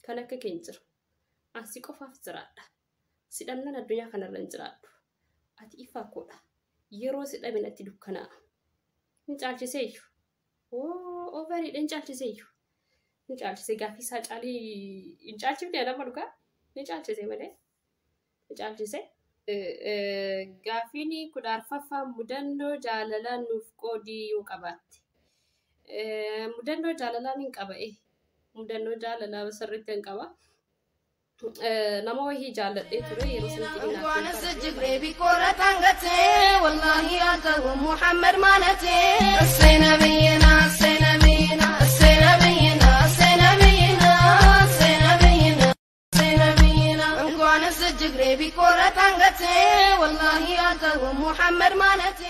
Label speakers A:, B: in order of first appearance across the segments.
A: Kan akka kee hin jiru. An si qofaaf jiraadha. Si dhabnaan addunyaa kanarra hin jiraadhu. Ati ifaa koodha. Yeroo si dhabe natti dukkanaa'a. Hin caalchiseeyyu. Oo overiidha hin caalchiseeyyu. Hin caalchise gaaffii isaa caalii hin caalchifne nama dhugaa. Hin caalchise malee. Hin caalchise. Gaaffiin 14ffaa mudannoo jaalalaa nuuf qoodii yoo qabaatte. Mudannoo jaalalaa nin qaba. Mudannoo jaalalaa sirriitti hin qaba. Nama wahii jaalladhee ture yeroo sanatti inni naaf
B: እንኳንስ
A: hin
B: እጅግ ቢቆረጥ አንገቴ ወላሂ አልተውም ሙሐመድ ማለቴ። እሰይ ነብይና፣ እሰይ ነብይና፣ እሰይ ነብይና፣ እሰይ ነብይና፣ እሰይ ነብይና፣ እሰይ ነብይና። እንኳንስ እጅግ ቢቆረጥ አንገቴ ወላሂ አልተውም ሙሐመድ ማለቴ።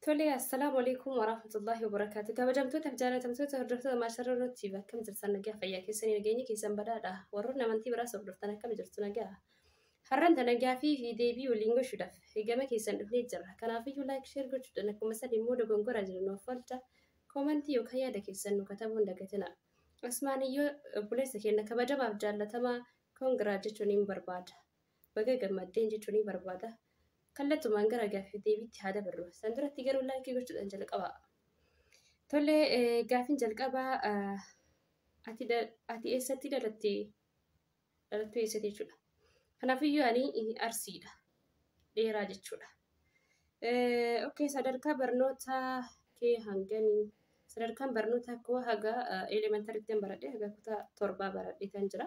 A: Tole, assalaamu alaikum warahmatullahi wabarakaatu. Kabajamtoota fi jaalatamtoota hordoftoota Maasharaa Irratti akkam jirtan? Nagaa fayyaa keessanii? Nageenya keessan badhaadha. Warroonni amantii biraas hordoftan akkam jirtu? Nagaa. Har'aan tana gaafii fi deebii waliin gochuudhaaf gama keessan dhufnee jirra. Kanaafiyyuu like, share gochuudhaan akkuma san immoo dogongora jiru nuuf oolcha. Koomantii yookaan yaada keessan nu katabuu hin dagatina. Asmaaniyyoo obboleessa keenya kabajamaaf jaallatamaa congra jechuun hin barbaada. Baga gammaddeen jechuun hin barbaada. Kallattumaan gara gaaffii deebiitti haa dabarru. San duratti garuu like gochuudhaan jalqaba. Tole, gaaffiin jalqabaa ati eessatti dhalatte? Dhalattuu eessatti jechuudha. Kanaafiyyuu ani Arsiidha. Dheeraa jechuudha. Okay, sadarkaa barnoota kee hangamii? Sadarkaan barnoota koo haga elementaryitti baradhe, haga kutaa 7 baradhee kan jira.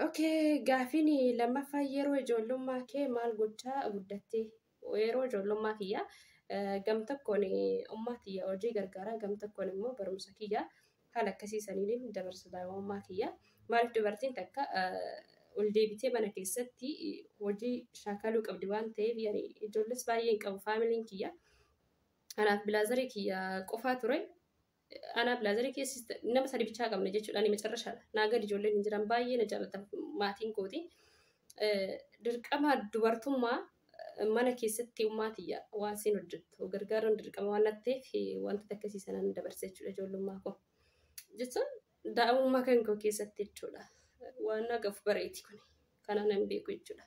A: Okay, gaaffiin lammaffaa yeroo ijoollummaa kee maal gochaa guddatte? Yeroo ijoollummaa kiyya gam tokkoon ummaa kiyya hojii gargaaraa, gam tokkoon immoo barumsa kiyya haala akkasiisaniin dabarsa daa'imummaa kiyya. Maaliif dubartiin takka ol deebitee mana keessatti hojii shaakaluu qabdi waan ta'eef, yani ijoolles baay'ee hin qabu familyn kiyya. Anaaf brotherii kiyya qofaa ture. Anaa brotherii keessa nama sadi bichaa qabna jechuudha. Ani macarrashaadha. Naa gadi ijoolleen hin jiran, baay'ee na jaallata maatiin kooti. Dirqama dubartummaa mana keessatti ummaa tiyya waan siin hojjettu gargaaruun dirqama waan ta'eef wantoota akkasii sanaan dabarsa jechuudha ijoollummaa koo. Jechuun daa'imummaa kan koo keessatti jechuudha. Waan nagaaf bareeti kuni. Kana nan beeku jechuudha.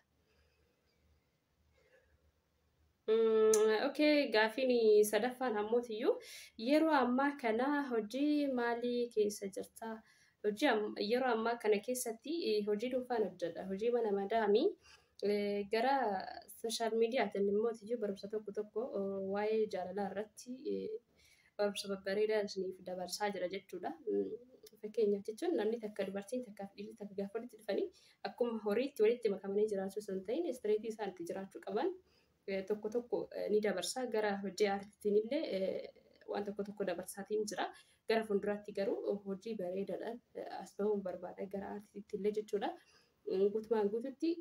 A: Okay, gaaffiin sadaffaan ammootiyyuu yeroo ammaa kana hojii maalii keessa jirta? Hojii yeroo ammaa kana keessatti hojii dhuunfaan hojjedha. Hojii mana madaamii gara social mediaatiin immootiyyuu barumsa tokko tokko waa'ee jaalalaa irratti barumsa babbareedaa isiniif dabarsaa jira jechuudha. Fakkeenyaaf jechuun namni takka, dubartiin takkaa fi dhiirri takka gaafa walitti dhufanii akkuma horiitti walitti makamanii jiraachuu osoo hin ta'in straightii isaan itti jiraachuu qaban tokko tokko ni dabarsa. Gara hojii aartiitiin illee waan tokko tokko dabarsaatiin jira. Gara fuulduraatti garuu hojii bareedaadhaan as bahuun barbaada gara aartiitti illee jechuudha. Guutumaan guututti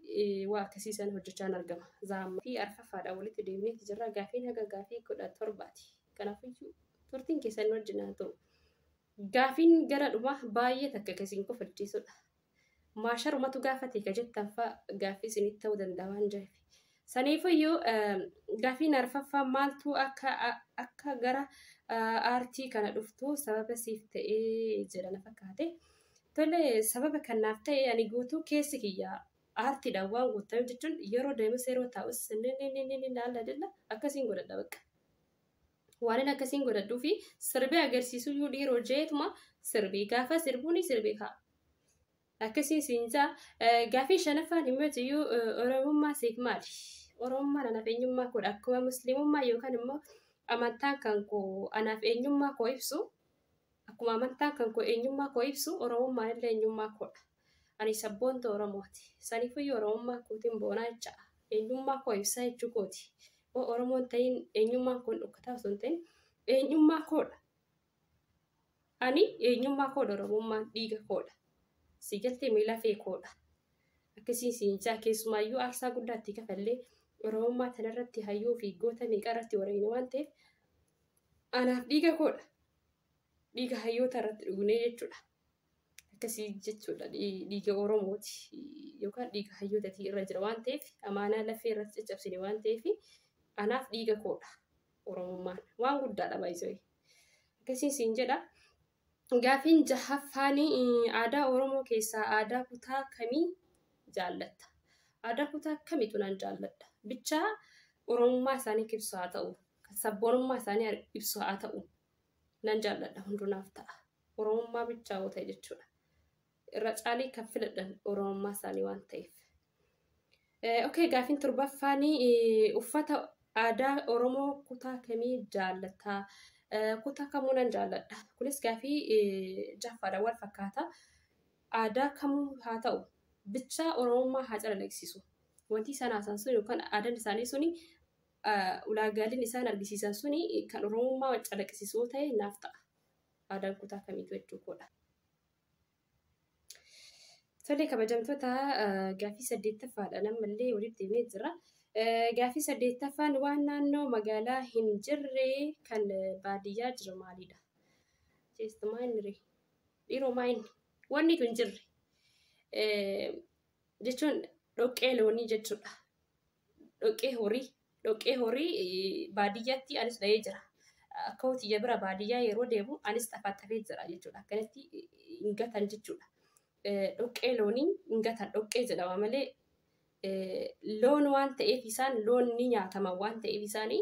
A: waa akkasii sana hojjechaan argama. Zaamma fi arfaffaadhaan walitti deemnee jirra. Gaaffiin haga gaaffii 17ti. Kanaafiyyuu turtiin keessan wajjin haa ta'u. Gaaffiin gara dhumaa baay'ee takka akkasiin kofalchiisudha. Maasharumatu gaafate ka jettan fa'a gaaffii isinitti ta'uu danda'a waan jireef. Saniifiyyuu gaaffiin arfaffaa maaltu akka gara aartii kana dhuftu sababa siif ta'ee jedha na fakkaate. Tole, sababa kanaaf ta'e ani guutuu keessi kiyya aartiidhaan waan guutameef jechuun yeroo deemus yeroo taa'us ni laalla dilla akkasiin godhadha bakka. Waan inni akkasiin godhadhuu fi sirbee agarsiisuu iyyuu dhiiroo jeetuma sirbii gaafa sirbuun sirbii ka'a. Akkasiin siin jaa. Gaaffii shanaffaan immoo iyyuu Oromummaa siif maali? Oromummaan anaaf eenyummaa koodha. Akkuma musliimummaa yookaan immoo amantaan kan koo anaaf eenyummaa koo ibsu, akkuma amantaan kan koo eenyummaa koo ibsu, Oromummaan illee eenyummaa koodha. Ani sabboonta Oromooti. Saniifiyyuu Oromummaa kootiin boonaa jecha. Eenyummaa koo ibsaa jechuu kooti. Yoo Oromoon ta'in eenyummaan kun dhokkataa osoo hin ta'in eenyummaa koodha. Ani eenyummaa koodha, Oromummaan dhiiga koodha. Si galtee miila fee koodha. Akkasiin siin jaa. Keessumaayyuu aarsaa guddaa itti kafallee Oromummaa tanarratti hayyuu fi goota meeqa irratti wareegne waan ta'eef anaaf dhiiga koodha. Dhiiga hayyoota irratti dhugnee jechuudha. Akkasii jechuudha, dhiiga Oromooti yookaan dhiiga hayyootatii irra jira waan ta'eef, amaanaa lafee irratti caccabsine waan ta'eef anaaf dhiiga koodha Oromummaan. Waan guddaadha baay'isee. Akkasiin siin jedha. Gaafiin jahaffaan aadaa Oromoo keessaa aadaa kutaa kamii jaallatta? Aadaa kutaa kamiitu nan jaalladha? Bichaa Oromummaa isaanii ibsu haa ta'u, sabboonummaa isaanii ibsu haa ta'u, nan jaalladha hundunaaf ta'a. Oromummaa bichaa yoo ta'e jechuudha. Irra caalii kan filadhan Oromummaa isaanii waan ta'eef. Okay, gaafiin torbaffaan uffata aadaa Oromoo kutaa kamii jaallatta? Kutaa kamuu nan jaalladha. Kunis gaafii jahaffaadhaan wal fakkaata. Aadaa kamuu haa ta'u, bichaa Oromummaa haa calaqqisiisu. Wanti isaan haasa'an sun yookaan aadaan isaanii suni ulaagaaleen isaan argisiisan suni kan Oromummaa calaqqisiisu yoo ta'e naaf ta'a. Aadaan kutaa kamiitu jechuudha. Tole kabajamtoota, gaaffii saddeettaffaadha ammallee walitti deemnee jira. Gaaffii saddeettaffaan waan naannoo magaalaa hin jirre kan baadiyyaa jiru maalidha? Keessumaa inni ree? Dhiiroo maa inni? Wanni tun jirre jechuun dhoqqee loonii jechuudha. Dhoqqee horii. Dhoqqee horii baadiyyaatti anis dhahee jira. Akka hotiyya bira baadiyyaa yeroo deemu anis xafaxafee jira jechuudha. Akkanatti hin gatan jechuudha. Dhoqqee loonii hin gatan, dhoqqee jedhama malee loon waan ta'eef isaan loon ni nyaatama waan ta'eef isaanii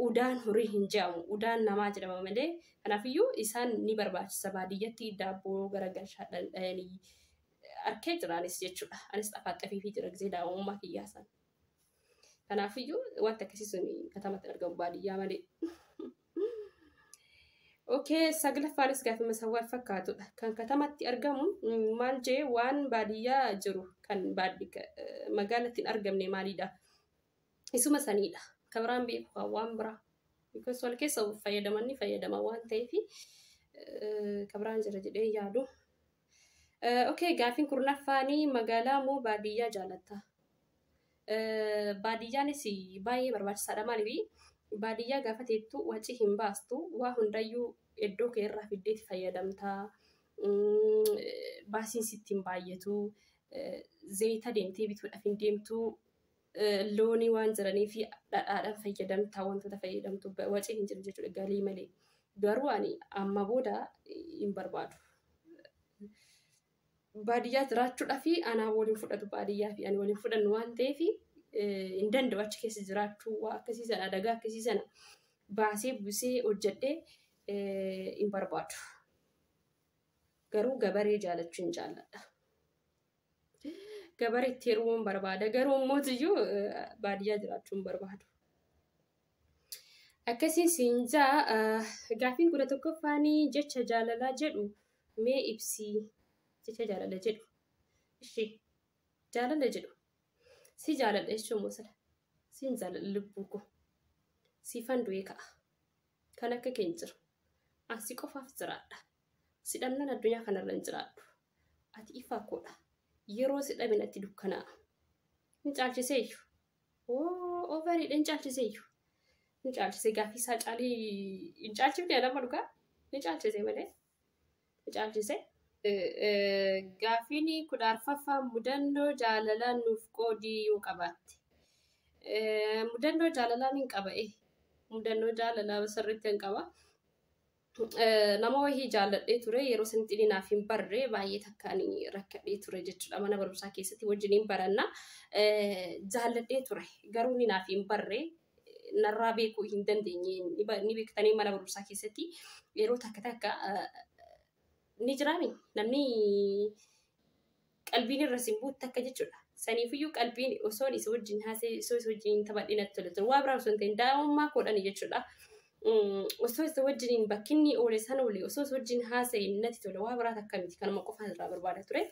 A: udaan horii hin jedhamu, udaan namaa jedhama malee. Kanaafiyyuu isaan ni barbaachisa baadiyyatti daabboo garagalchaadhaan dhahanii arkee jiraanis jechuudha. Anis xafaxafeefii jira gisee daa'imummaa kiyyaa sana. Kanaafiyyuu wanta akkasii sun katamatti argamu baadiyyaa malee. Okay, saglaffaanis gaaffii isa wal fakkaatudha. Kan katamatti argamu maal jee, waan baadiyyaa jiru kan magaalatti hin argamne maalidha? Isuma sanidha. Kan biraan beeku kan waan biraa. Because wal keessa fayyadaman ni fayyadama waan ta'eef kan biraan jira jedhee yaadu. Okay, gaaffiin kurnaffaanii magaalaa moo baadiyyaa jaalatta? Baadiyyaanis baay'ee barbaachisaadha. Maaliif baadiyyaa gaafa teettu wacii hin baastu, waa hundayyuu iddoo kee irraa fiddeeti fayyadamtaa. Baasiin sitti hin baay'atu. Zayita deemtee bituudhaaf hin deemtu. Loonii waan jiraniif dhadhaadhaan fayyadamtaa, wantoota fayyadamtu wacii hin jiru jechuudha galii malee. Garuu ani amma booda hin barbaadu. Baadiyyaa jiraachuudhaaf anaa waliin fudhatu, baadiyyaa fi ani waliin fudhannu waan ta'eef hin danda'u achi keessa jiraachuu. Waa akkasii sana, adagaa akkasii sana baasee buusee hojjedhee hin barbaadu. Garuu gabaree jaalachuu hin jaalladha. Gabaree itti heerumuun barbaada. Garuu immoo baadiyyaa jiraachuu hin barbaadu. Akkasiin siin jaa. Gaaffiin 11ffaanii jecha jaalalaa jedhu mee ibsii. Jecha jaalala jedhu. Ishee jaalala jedhu. Si jaaladha jechuun moo sila. Siin jaaladha lubbuu koo. Siifan du'ee ka'a. Kan akka kee hin jiru. Ani si qofaaf jiraadha. Si dhabnaan addunyaa kanarra hin jiraadhu. Ati ifaa koodha. Yeroo si dhabe natti dukkanaa'a. Hin caalchiseeyyu. Oo, overiidha, hin caalchiseeyyu. Hin caalchise, gaaffii isaa caalii hin caalchifne nama dhugaa. Hin caalchise malee. Hin caalchise. Gaaffiin 14ffaa mudannoo jaalalaa nuuf qoodii yoo qabaatte. Mudannoo jaalalaa nin qaba. Mudannoo jaalalaa sirriitti hin qaba. Nama wayii jaalladhee ture, yeroo sanitti inni naaf hin barre, baay'ee takka ani rakkadhee ture jechuudha. Mana barumsaa keessatti wajjiniin baranna. Jaalladhee ture garuu inni naaf hin barre, narraa beekuu hin dandeenye. Ni beektanii, mana barumsaa keessatti yeroo takka takka ni jiraami namni qalbiin irra sin buutte akka jechuudha. Saniifiyyuu qalbiin osoon isa wajjin haasee, osoo isa wajjin taphadhee natti tola ture. Waa biraa osoo hin ta'in daa'imummaa koodhani jechuudha. Osoo isa wajjiniin bakki inni oole sana oole, osoo isa wajjin haasa'e natti tola. Waa biraa takka miti, kanuma qofa irraa barbaada ture.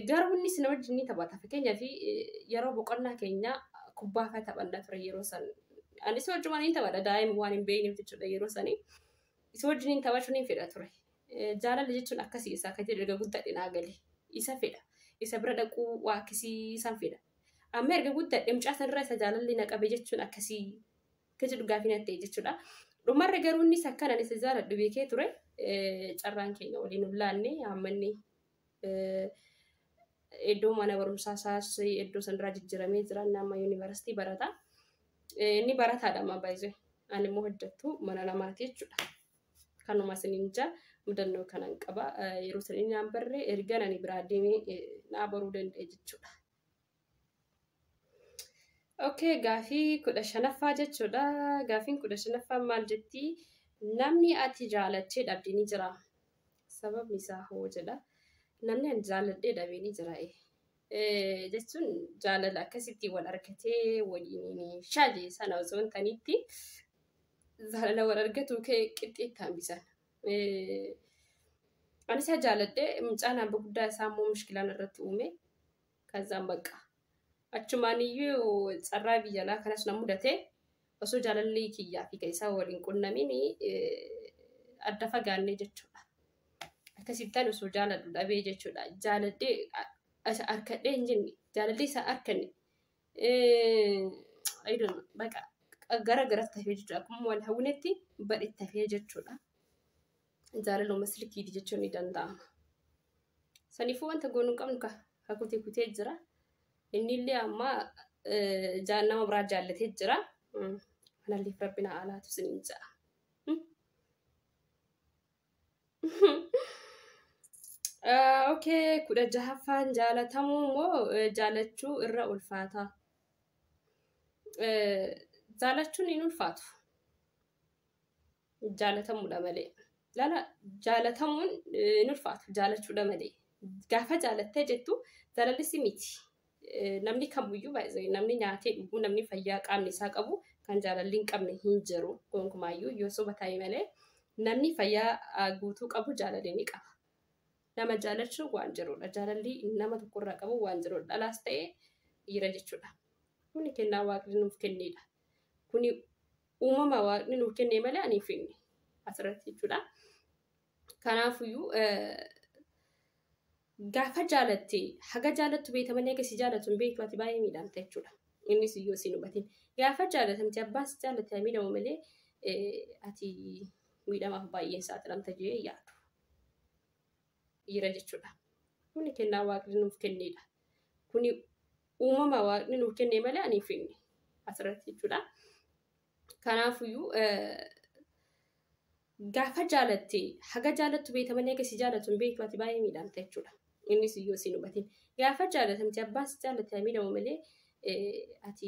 A: Garuu innis na wajjin ni taphata. Fakkeenyaaf yeroo boqonnaa keenya kubbaa fa'aa taphanna ture yeroo san. Anis wajjumaan ni taphadha, daa'ima waan hin beekneef jechuudha yeroo sanii. Isa wajjiniin taphachuu ni fedha ture. Jaalala jechuun akkasii isaa akka jedhu erga guddadhe naa gale. Isa fedha. Isa bira dhaquu waa akkasii isaan fedha. Amma erga guddadhe mucaa sanarraa isa jaalalli na qabe jechuun akkasii akka jedhu gaafii natti ta'e jechuudha. Dhumarra garuu innis akkanaan isa jaaladhu beekee ture. Carraan keenya waliin hin laanne. Amma inni iddoo mana barumsaa isaas iddoo sanarraa jijjiiramee jira. Inni amma yuunivarsiitii barata. Inni barataadha amma baay'ee. Ani immoo hojjettu mana namaati jechuudha. Kanuma isiniin jaa. Mudannoo kanan qaba. Yeroo sana inni naan barree erga ani biraa deemee naa baruu danda'e jechuudha. Okay, gaafii 15ffaa jechuudha. Gaafiin 15ffaan maal jetti? Namni ati jaalattee dhabde ni jira. Sababni isaa hoo jedha. Namni ani jaaladhee dhabe ni jira. Jechuun jaalala akkasitti wal argatee waliin shaaje sana osoo hin tanitti jaalala wal argatu kee qixxeetti hambisan. Ani isa jaaladhee mucaan hamba guddaa isaa immoo mushkilaan irratti uume. Kazaan bakka. Achumaan iyyuu carraa biyya alaa kanas na mudate osoo jaalalli kiyyaa fi kan isaa waliin qunnamiin adda fagaannee jechuudha. Akkasittaan osoo jaaladhu dhabee jechuudha. Jaaladhee isa harkadhee hin jenne jaalalli isaa harkanne baqa gara garatti hafee jechuudha. Akkuma wal hawwinetti badhetti hafee jechuudha. Jaalaluma silkiiti jechuun ni danda'ama. Saniifuu wanta goonuu qabnu ka kutee kutee jira. Inni illee amma nama biraa jaallatee jira. Kanallee rabbi na alaatu isiniin ja'a. Okay, 16ffaan jaalatamuu moo jaalachuu irra ulfaata? Jaalachuun hin ulfaatu. Jaalatamuudha malee. Laala jaalatamuun hin ulfaatu jaalachuudha malee. Gaafa jaalattee jettu jaalalli si miti. Namni kamiyyuu baay'ee namni nyaatee dhuguu namni fayyaa qaamni isaa qabu kan jaalalli hin qabne hin jiru gonkumaayyuu yoo soba ta'e malee namni fayyaa guutuu qabu jaalalli ni qaba. Nama jaalachuun waan jirudha. Jaalalli nama tokkorraa qabu waan jirudha. Dhalaas ta'e dhiira jechuudha. Kuni kennaa waaqni nuuf kennedha. Kuni uumama waaqni nuuf kenne malee ani hin finne asirratti jechuudha. Kanaafiyyuu gaafa jaalatte haga jaalattu beekta malee akka si jaalatu hin beektu ati baay'ee miidhamta jechuudha. Innis iyyuu si hin hubatin. Gaafa jaalatamte abbaan si jaalatte miidhamu malee ati miidhamaaf baay'een saaxilamta jedhee yaadu. Dhiira jechuudha. Kuni kennaa waaqni nuuf kennedha. Kuni uumama waaqni nuuf kenne malee ani hin finne asirratti jechuudha. Kanaafiyyuu gaafa jaalatte haga jaalattu beekta malee akka si jaalatu hin beektu ati baay'ee miidhamta jechuudha. Innis iyyuu si hin hubatin. Gaafa jaalatamte abbaan si jaalatte miidhamu malee ati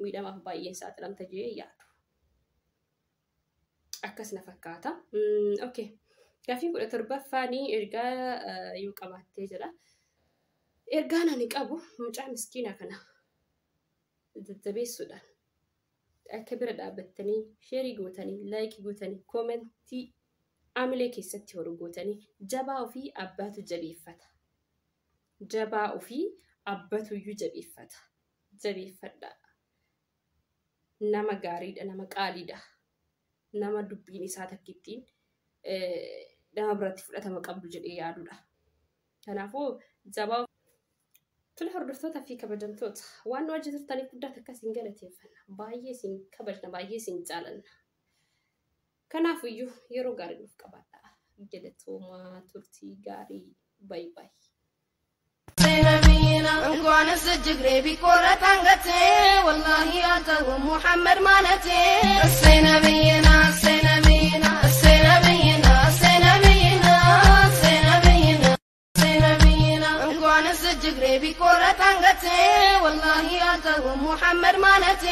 A: miidhamaaf baay'een saaxilamta jedhee yaadu. Akkas na fakkaata. Okay. Gaafiin 17ffaan ergaa yoo qabaattee jedha. Ergaan ani qabu mucaa miskiina kana jajjabeessuudhaan akka bira dhaabbattanii sheerii gootanii laayikii gootanii koomentii amilee keessatti horu gootanii jabaa ofii abbaatu jabeeffata. Jabaa ofii abbatu iyyuu jabeeffata. Jabeeffadhaa. Nama gaariidha, nama qaaliidha. Nama dubbiin isaa takkittiin nama biratti fudhatama qabdu jedhee yaadudha. Kanaafuu jabaa tole hordoftoota fi kabajamtoota waan nu wajjin turtaniif guddaa takka isin galateeffanna. Baay'ee isin kabajna, baay'ee isin jaalanna. Kanaafiyyuu yeroo gaarii nuuf qabaadhaa. Galatoomaa turtii gaarii. Baay baay.
B: እንኳንስ እጅግሬ ቢቆረጥ አንገቴ ወላሂ አልተውም ሙሐመድ ማለቴ። እሰይ ነብይና እሰይ ነብይና እሰይ ነብይና እሰይ ነብይና እሰይ ነብይና እሰይ ነብይና እንኳንስ እጅግሬ ቢቆረጥ አንገቴ ወላሂ አልተውም ሙሐመድ ማለቴ።